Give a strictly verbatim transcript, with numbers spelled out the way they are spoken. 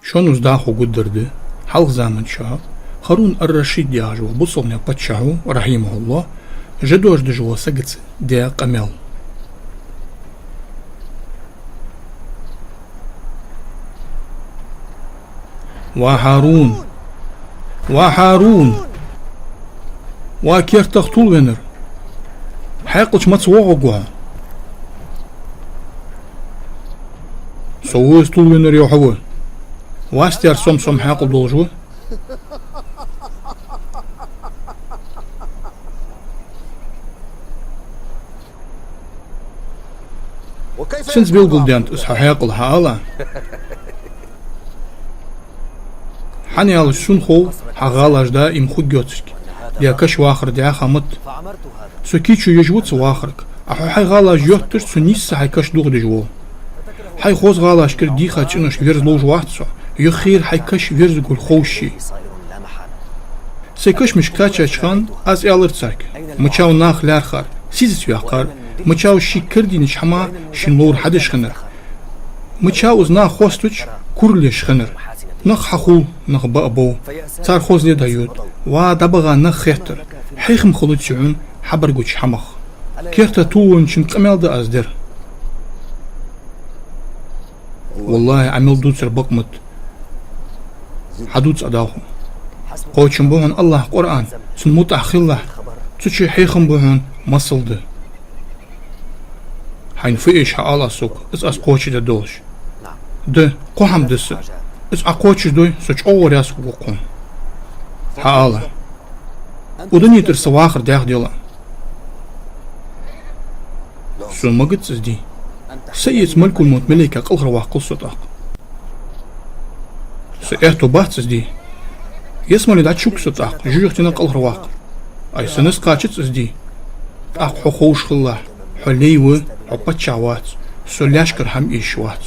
Шоана из дӀахо гургдар да, хьалха заман чухь Харун ар-Рашид яхаш вола бусалба паччахьо, рахьимахӀуллахӀ, жа доаржадеш волча сагаца даь къамаьл. Ва Харун! Ва Харун! Ва кертах тувлавеннар! Хьаькъал чу маца воагӀаргва хьо? Со ва из тувлавеннар, йоах хьо. Вац-те ер сом-сом хьаькъал долаш ва? Сенца белгалдаьннад из хьа хьаькъал, хьаала? ХӀана аьлча сона хов хьа гӀалаш даим хургйоацилга, е каш вахар даьха ма да. Со кийчо еш ва цу вахарга, а хьо хьай гӀалаш йотташ, цу нийсса хьай каш дохадеш вола. Хьай хоза гӀалашкара дийха чӀиношта верза ловш вац со, юххера хьай каш верзаргва ховш ший. Сай кашамашка кхаьчача хана аз аьлар царга: «Мичав нах лаьрхӀар, сизаца ваьккхар, мичав ший кара дийнача хӀаман шийна ловр хьадеш хиннар, мичав из наха хоаставича курал еш хиннар. Нах хьахул, нах баа бов, цар хозал дӀайода, ва дӀабаха нах хеттар, хьехам хилац хьона хьабаргволча хӀамах». Керта тувлавенначун къамаьл да аз дер. ВаллахӀи, Ӏа мел дувцар бакъ ма да. Хьадувца Ӏа дӀахо. Кхоачам ба хьона АллахӀа Къуръан, цунна мутӀахьа хилалахь, цу чу хьехам ба хьона масал да. Хьайна фу эш, хьаала сога, из аз кхоачашдергдолаш. Да, кхо хӀама да са. Из Ӏа кхоачашдой, со чӀоагӀа раьза хургва хьона. Хьаала. Укх дунен тӀара са вахар даьхаделахь. Сона магац из де. Са эца малкул-мовт малейка кӀалхарваккхалва со тӀаккха. Са аьттув бац из де. Ялсмале дӀачувуг со тӀаккха, жожагӀатенах кӀалхарваккха. Ай, са низ кхачац из де. ТӀаккха хьо ховш хилалахь, хьо лай ва, хьо паччахь вац, со лаьшкара хӀама эшаш вац.